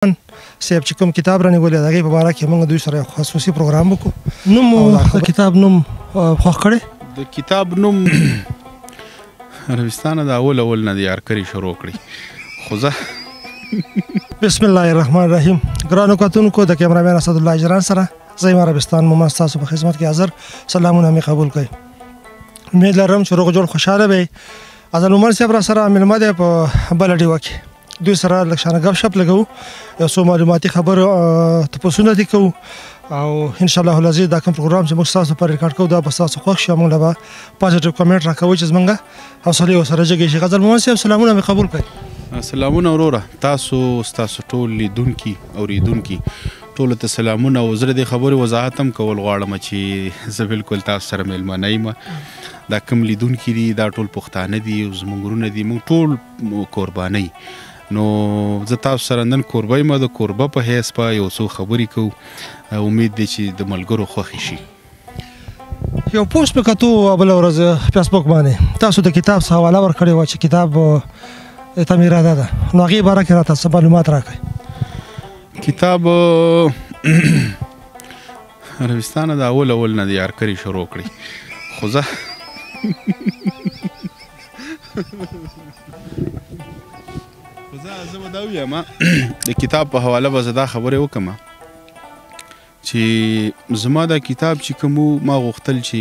صاحب چې کوم کتاب رانیولی د هغې په باره کې موږ دوی سره یو خصوصي پروګرام وکړو. نوم مو د کتاب نوم خوښ کړی؟ د کتاب نوم عربستانه د اول اول نه د یارکري شروع کړي خو زه بسم الله الرحمن الرحیم. ګرانو کتونکو، د کیمرامین اسدالله اجران سره زه یم عربستان مومند ستاسو په خدمت کې حاضر. سلامونه مې قبول کړئ. امید لرم چې روغ جوړ خوشحاله به. ازل مومند صاحب را سره مېلمه دی په بله ډیوه کې، دوی سره لږ شانه ګپ شپ لګوو، یو څو معلوماتي خبرو تپوسونه دي کوو او ان شاء الله العزیز دا کوم پروګرام چې موږ ستاسو لپاره ریکارډ کوو دا به ستاسو خوښ شي او موږ له به پازیټیو کمنټ راکوئ چې زموږ حوصلې ورسره جګې شي. غزل مومند صاحب سلامونه مې قبول کړئ. سلامونه وروره، تاسو ستاسو ټول لیدونکي اورېدونکي ټولو ته سلامونه. او زه د دې خبرې وضاحت هم کول غواړم چې زه بالکل تاسو سره مېلمه نه یم. دا کوم لیدونکي دي دا ټول پښتانه دي او زموږ وروڼه دي، موږ ټول کوربانه. نو زه تاسو سره نن کوربه یم، د کوربه په حیث به یو څو خبرې کوو. امید دی چې د ملګرو خوښې شي. یو پوسټ مې کتو بله ورځ فیسبوک باندې، تاسو د کتاب څخه حواله ورکړې وه چې کتاب ته مې اراده ده، نو هغې باره کې راته څه معلومات راکړئ. کتاب عربستانه د اول اول نه د یارکري شروع کړي خو زه زه به دا ووایم، د کتاب په حواله به زه دا خبرې وکړم چې زما دا کتاب چې کوم ما غوښتل چې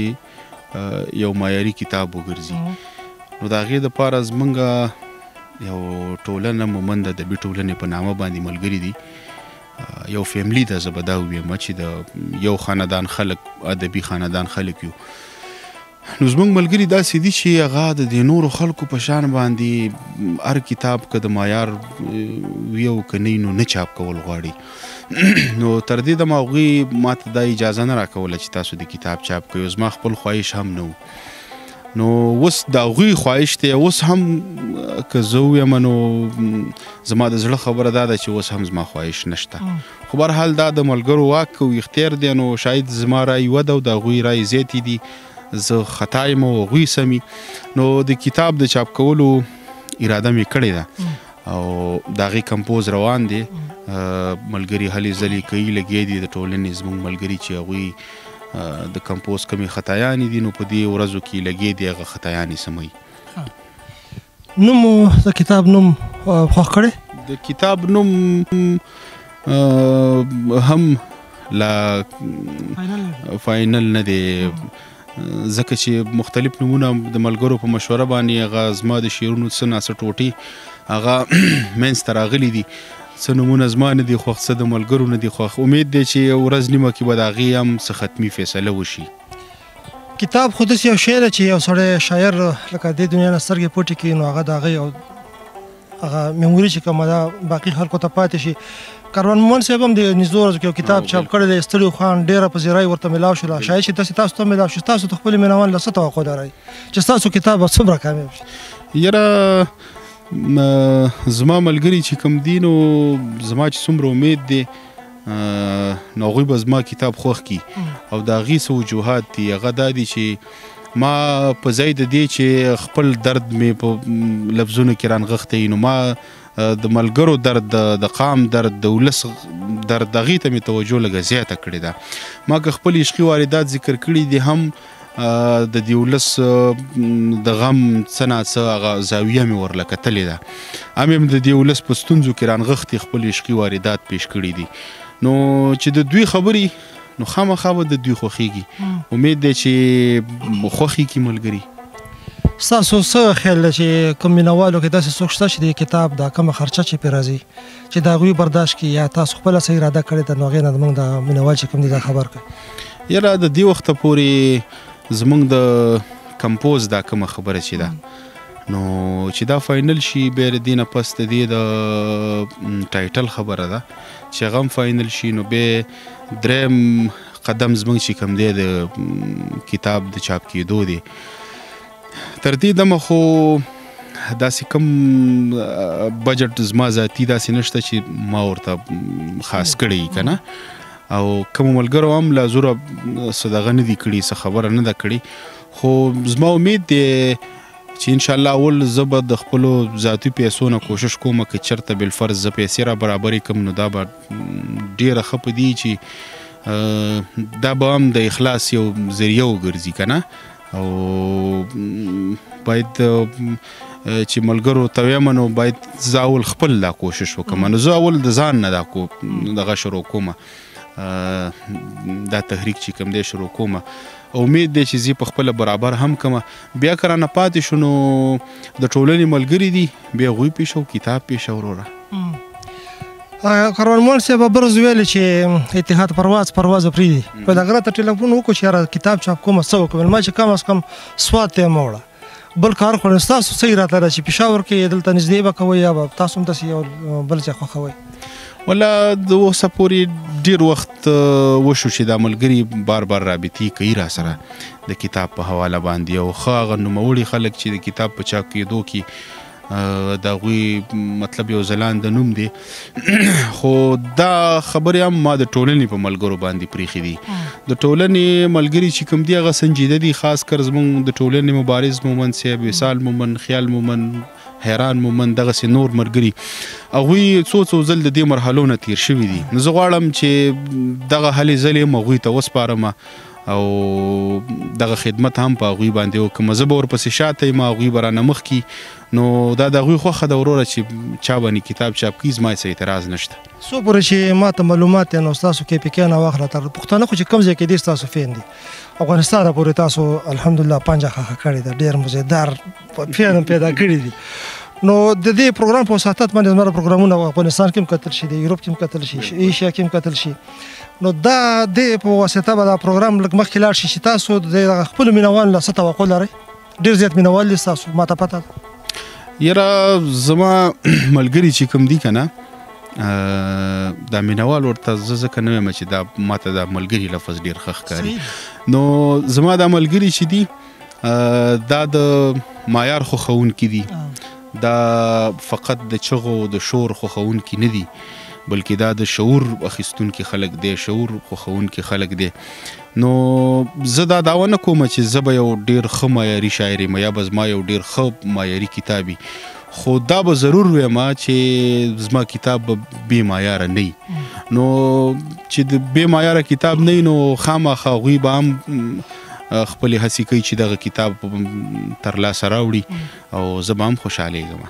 یو معیاري کتاب وګرځي، نو د هغې دپاره زمونږ یو ټولنه مومند ادبي ټولنې په نامه باندې ملګري دي، یو فیملی ده، زه به دا ووایم چې د یو خاندان خلک، ادبي خاندان خلک یو. نو زموږ ملګري داسې دي چې هغه د دې نورو خلکو په شان باندې هر کتاب که د معیار وي او که نه نو نه چاپ کول غواړي. نو تر دې دمه هغوی ماته دا اجازه نه راکوله چې تاسو د کتاب چاپ کوئ، زما خپل خواهش هم نه و. نو اوس د هغوی خواهش دی، اوس هم که زه ووایم نو زما د زړه خبره دا ده چې اوس هم زما خواهش نشته، خو بهرحال دا د ملګرو واک او اختیار دی. نو شاید زما رای یوه ده او د هغوی رای زیاتې دي، زه خطا یم او هغوی سمي. نو د کتاب د چاپ کولو اراده مې کړې ده او د هغې کمپوز روان دی. ملګري هلې ځلې کوي، لګیا دي د ټولنې زموږ ملګري چې هغوی د کمپوز کمې خطایانې دي، نو په دې ورځو کې لګیا دي هغه خطایانې سموي. نوم مو د کتاب نوم خوښ کړی؟ د کتاب نوم هم لا فاینل نه دی، ځکه چې مختلف نومونه د ملګرو په مشوره باندې هغه زما د شعرونو څه ناڅه ټوټې هغه منځته راغلي دي. څه نومونه زما نه دي خوښ، څه د ملګرو نه دي خوښ. امید دی چې ورځ نیمه کې به د هغې هم څه ختمي فیصله وشي. کتاب خو داسې یو شی دی چې یو سړی شاعر لکه دې دنیا نه سترګې پټې کړي نو هغه د هغې یو هغه میموري چې کومه ده باقي خلکو ته پاتې شي. کاروان مومند صاحب هم د نږدو ورځو کې یو کتاب چاپ کړی دی، ستړي خان، ډېره پذیرایي ورته میلاو شوله. شاید چې داسې تاسو ته میلاو شي، تاسو ته خپلې مینوال له څه توقع لرئ چې ستاسو کتاب به څومره کامیاب شي؟ یاره زما ملګري چې کوم دي نو زما چې څومره امید دی نو هغوی به زما کتاب خوښ کړي. او د هغې څه وجوهات دي، هغه دا دي چې ما په ځای د دې چې خپل درد مې په لفظونو کې رانغښتی، نو ما د ملګرو درد، د قام درد، د ولس درد، هغې ته مې توجه لږه زیاته کړې ده. ما که خپل عشقي واردات ذکر کړي دي هم د دې ولس د غم څه ناڅه هغه زاویه مې ورله کتلې ده، هم یې د دې ولس په ستونزو کې رانغښتي خپل عشقي واردات پیش کړي دي. نو چې د دوی خبرې نو خامخا به د دوی خوښېږي. امید دی چې خوښي کړي ملګري. ستاسو څه خیال دی چې کوم مینهوالو کې داسې څوک شته چې د کتاب دا کومه خرچه چې پرې راځي چې د هغوی برداشت کړي، یا تاسو خپله څه اراده کړې ده نو هغې نه زموږ د مینهوال چې کوم دي دا خبر کړئ؟ یاره د دې وخته پورې زموږ د کمپوز دا کومه خبره چې ده نو چې دا فاینل شي، بیا د دې نه پس د دې د ټایټل خبره ده چې هغه هم فاینل شي، نو بیا دریم قدم زموږ چې کوم دی د کتاب د چاپ کېدو دی. تر دې دمه خو داسې کوم بجټ زما ذاتي داسې نشته چې ما ورته خاص کړی که نه، او کوم ملګرو هم لا زوره څه دغه نه دي کړي، څه خبره نه ده کړې. خو زما امید دی چې انشاءالله اول زه به د خپلو ذاتي پیسو نه کوشش کوم که چېرته بالفرض زه پیسې را برابرې کړم نو دا به ډېره ښه په دې چې دا به هم د اخلاص یو ذریعه وګرځي که نه. او باید چې ملګرو ته وایم نو باید زه اول خپل دا کوشش وکړم، نو زه اول د ځان نه دا دغه شروع کوم، دا تحریک چې کوم دی شروع کوم. امید دی چې زه په خپله برابر هم کړم. بیا که رانه پاتې شو نو د ټولنې ملګري دي، بیا هغوی پېښو کتاب پېښه وروره. کاروان مومند صاحب برز ویل چې اتحاد پرواز پرواز پرېږدي، په دغه راته ټلیفون وکړو چې یاره کتاب چاپ کوم څه وکړم، ما چې کم از کم سوات ته یې مه وړه، بل کار خو ستاسو څه راته ده چې پېښور کې دلته نږدې به کوئ یا به تاسو هم داسې یو بل ځای خوښوئ؟ ولا د اوسه پورې ډېر وخت وشو چې دا ملګري بار بار رابطې کوي را سره د کتاب په حواله باندې، او ښه هغه نوموړي خلک چې د کتاب په چاپ کېدو کې د هغوی مطلب یو ځلانده نوم دی. خو دا خبرې هم ما د ټولنې په ملګرو باندې پرېښې دي. د ټولنې ملګري چې کوم دي هغه سنجیده دي، خاص کر زموږ د ټولنې مبارز مومند صاحب، وصال مومند، خیال مومند، حیران مومند، دغسې نور ملګري، هغوی څو څو ځل د دې مرحلو نه تېر شوي دي. نو زه غواړم چې دغه هلې ځلې هم هغوی ته وسپارم او دغه خدمت هم په هغوی باندې وکړم. زه به ورپسې شاته یم، هغوی به رانه مخکې، نو دا د هغوی خوښه ده وروره چې چا باندې کتاب چاپ کړي، زما یې څه اعتراض نشته. څو پورې چې ما ته معلومات دی نو ستاسو کې پی کې نه واخله، تر پښتانه خو چې کوم ځای کې دي ستاسو فین دي، افغانستان پورې تاسو الحمدلله پنجه ښه کړې ده، ډېر مزیدار فین هم پیدا کړي دي. نو د دې پروګرام په وساطت باندې زموږ پروګرامونه افغانستان کې هم کتل شي، د یورپ کې هم کتل شي، ایشیا کې هم کتل شي. نو دا دې په واسطه به دا پروګرام لږ مخکې لاړ شي چې تاسو د خپلو مینهوالو له څه توقع لرئ؟ ډېر زیات مینهوال دي ستاسو، ما ته پته ده. یاره زما ملګري چې کوم دي که نه، دا مینهوال ورته زه ځکه نه وایم چې دا ما ته دا ملګري لفظ ډېر ښه ښکاري. نو زما دا ملګري چې دي دا د معیار خوښوونکي دي، دا فقط د چغو د شور خوښوونکي نه دي، بلکې دا د شعور اخیستونکي خلک دی، شعور خوښوونکي خلک دی. نو زه دا دعوه نه کوم چې زه به یو ډېر ښه معیاري شاعر یم یا به زما یو ډېر ښه معیاري کتاب وي، خو دا به ضرور وایم چې زما کتاب به بې معیاره نه وي. نو چې د بې معیاره کتاب نه وي نو خامخا هغوی به هم خپلې هڅې کوي چې دغه کتاب ترلاسه راوړي او زه به هم خوشحالېږم.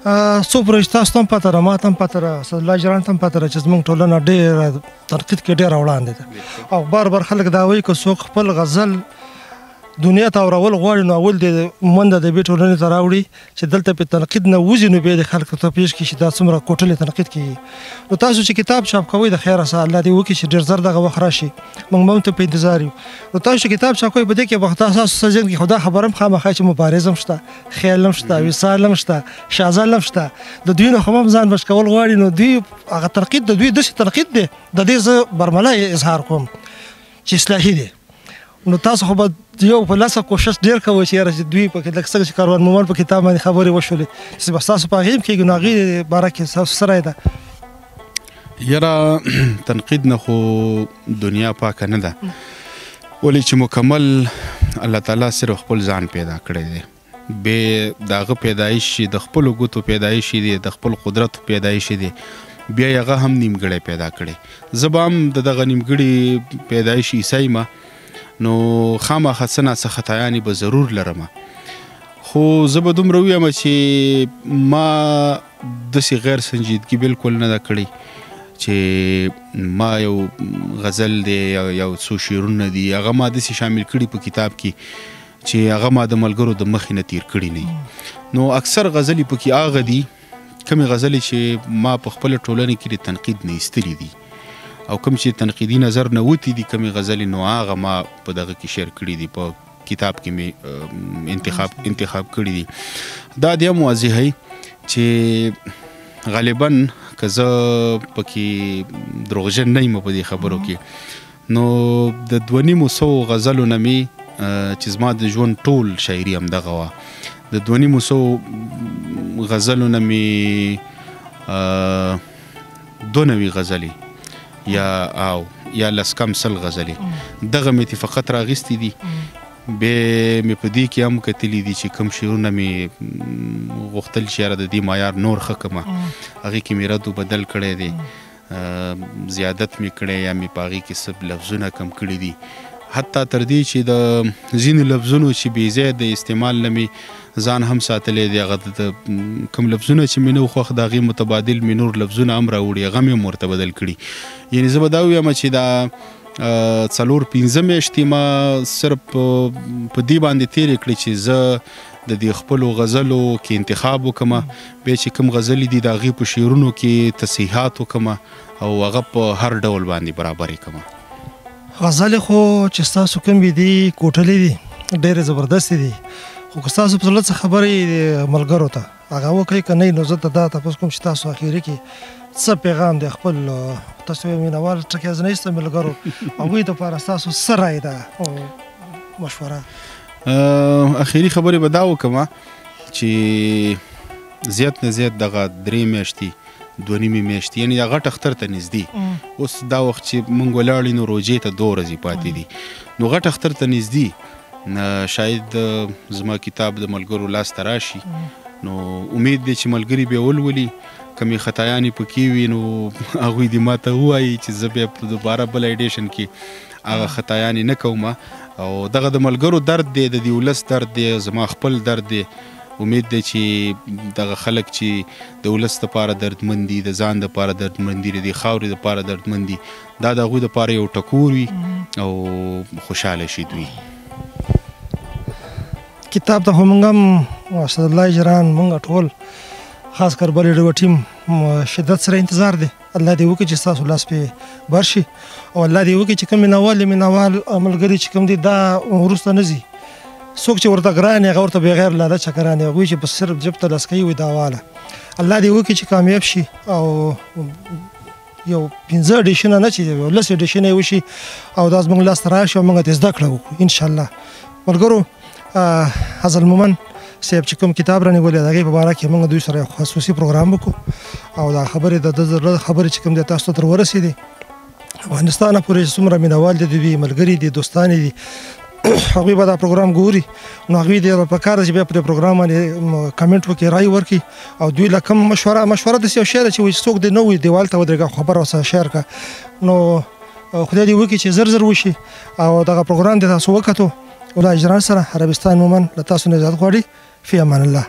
څو پورې چې تاسو ته هم پته ده، ما ته هم پته ده، اسدالله جران ته هم پته ده چې زموږ ټولنه ډېره تنقید کې ډېره وړاندې ده، او بار بار خلک دا وایي که څوک خپل غزل دنیا ته اورول غواړي نو اول دې مومند ادبي ټولنې ته راوړي چې دلته په تنقید نه وځي، نو بیا دې خلکو ته پېښ کړي چې دا څومره کوټلې تنقید کېږي. نو تاسو چې کتاب چاپ کوئ د خیره سره الله دې وکړي چې ډېر زر دغه وخت راشي، موږ به هم ته په انتظار یو. نو تاسو چې کتاب چاپ کوئ په دې کې به تاسو ذهن کې خو دا خبره هم خامخا چې مبارز هم شته، خیال هم شته، وصال هم شته، شازل هم شته، د دوی نه خو هم ځان بچ کول غواړي. نو دوی هغه تنقید د دوی داسې تنقید دی، د دې زه برملا اظهار کوم چې اصلاحي دی. نو تاسو خو به یو په لاسه کوشش ډېر کوئ چې یاره چې دوی پکې لکه څنګه چې کاروان مومند په کتاب باندې خبرې وشولې چې به ستاسو په هغې هم کېږي، نو هغې باره کې ستاسو څه رایه ده؟ یاره تنقید نه خو دنیا پاکه نه ده، ولې چې مکمل الله تعالی صرف خپل ځان پیدا کړی دی، بې د هغه پیدایش چې د خپلو ګوتو پیدایش دی، د خپل قدرت پیدایش دی، بیا یې هغه هم نیمګړی پیدا کړی. زه به هم د دغه نیمګړي پیدایش عیسی یم، نو خامخا څه ناڅه خطایانې به ضرور لرم، خو زه به دومره ووایم چې ما داسې غیر سنجیدګي بالکل نه ده کړې چې ما یو غزل دی یا یو څو شعرونه دي هغه ما داسې شامل کړي په کتاب کې چې هغه ما د ملګرو د مخې نه تیر کړي نه. نو اکثر غزلې پکې هغه دي کومې غزلې چې ما په خپله ټولنې کې د تنقید نه ایستلې دي او کوم چې تنقیدي نظر نه وتي دي کومې غزلې، نو هغه ما په دغه کې شعر کړي دي، په کتاب کې مې انتخاب کړي دي. دا دی هم واضح چې غالبا که زه پکې دروغجن نه یم په دې خبرو کې، نو د 250 غزلو نه مې چې زما د ژوند ټول شاعري همدغه وه، د 250 غزلو نه مې 92 غزلې یا او یا لس کم 100 غزلې دغه مې ترې فقط راغیستې دي. بیا مې په دې کې هم کتلي دي چې کوم شعرونه مې غوښتل چې یاره د دې معیار نور ښه کړم، هغې کې مې رد و بدل کړی دی، زیادت مې کړی یا مې په هغې کې څه لفظونه کم کړي دي، حتی تر دې چې د ځینو لفظونو چې بې ځایه د استعمال نه مې ځان هم ساتلی دی، هغه د کوم لفظونه چې مې نه وو خوښ د هغې متبادل مې نور لفظونه هم راوړي، هغه مې هم ورته بدل کړي. یعنې زه به دا ووایم چې دا 4-5 میاشتې ما صرف په دې باندې تېرې کړې چې زه د دې خپلو غزلو کې انتخاب وکړم، بیا چې کوم غزلې دي د هغې په شعرونو کې تصحیحات وکړم او هغه په هر ډول باندې برابرې کړم. غزلې خو چې ستاسو کومې دي کوټلې دي، ډېرې زبردستې دي، خو که ستاسو په زړه څه خبرې ملګرو ته هغه وکړئ، که نه نو زه ته دا تپوس کوم چې تاسو اخري کې څه پیغام دی خپل تاسو مینهوال ټکی زه نه ایستم ملګرو هغوی دپاره ستاسو څه رایه ده مشوره؟ اخري خبرې به دا وکړم چې زیات نه زیات دغه 3 میاشتې 2.5 میاشتې، یعنې دا غټ اختر ته نږدې، اوس دا وخت چې موږ ولاړ یو نو روژې ته 2 ورځې پاتې دي، نو غټ اختر ته نږدې شاید زما کتاب د ملګرو لاس ته راشي، نو امید دی چې ملګري بیا ولولي، کمې خطایانې پکې وي نو هغوی دې ما ته ووایي چې زه بیا په دوباره بل edition کې هغه خطایانې نه کوم. او دغه د ملګرو درد دی، د دې ولس درد دی، زما خپل درد دی. امید دی چې دغه خلک چې د ولس دپاره دردمن دي، د ځان دپاره دردمن دي، د دې خاورې دپاره دردمن دي، دا د هغوی دپاره یو ټکور وي او خوشحاله شي دوی. کتاب ته خو موږ هم اسدالله جران موږ ټول خاص کر بلې ډیوه ټیم شدت سره انتظار دی. الله دې وکړي چې ستاسو لاس پې بر شي، او الله دې وکړي چې کوم مینهوال ملګري چې کوم دي دا وروسته نه ځي، څوک چې ورته ګران هغه ورته بغیر لالچه ګران دی، هغوی چې په صرف جب ته لاس کوي وي دا واله. الله دې وکړي چې کامیاب شي او یو 5 edition نه چې یو 10 edition یې وشي او دا زموږ لاس ته راشي او موږ ترې زده کړه وکړو انشاءالله. ملګرو ازل مومند صاحب چې کوم کتاب رانیولی د هغې په باره کې موږ دوی سره یو خصوصي پروګرام وکړو او دا خبرې د ده زړه خبرې چې کوم دی تاسو ته تر ورسېدې. افغانستانه پورې چې څومره مینهوال دي، دوی ملګري دي، دوستان دي، هغوی به دا پروګرام ګوري، نو هغوی دې په کار ده چې بیا په دې پروګرام باندې comment وکړي، رای ورکړي او دوی له کوم مشوره داسې یو شی ده چې وایي څوک دې نه وي دیوال ته ودرېږه خبره ورسره share کړه. نو خدای دې وکړي چې زر زر وشي او دغه پروګرام دې تاسو وکتو. ولا اجران سره عربستان مومن له تاسو نه اجازه غواړي. فی امان الله.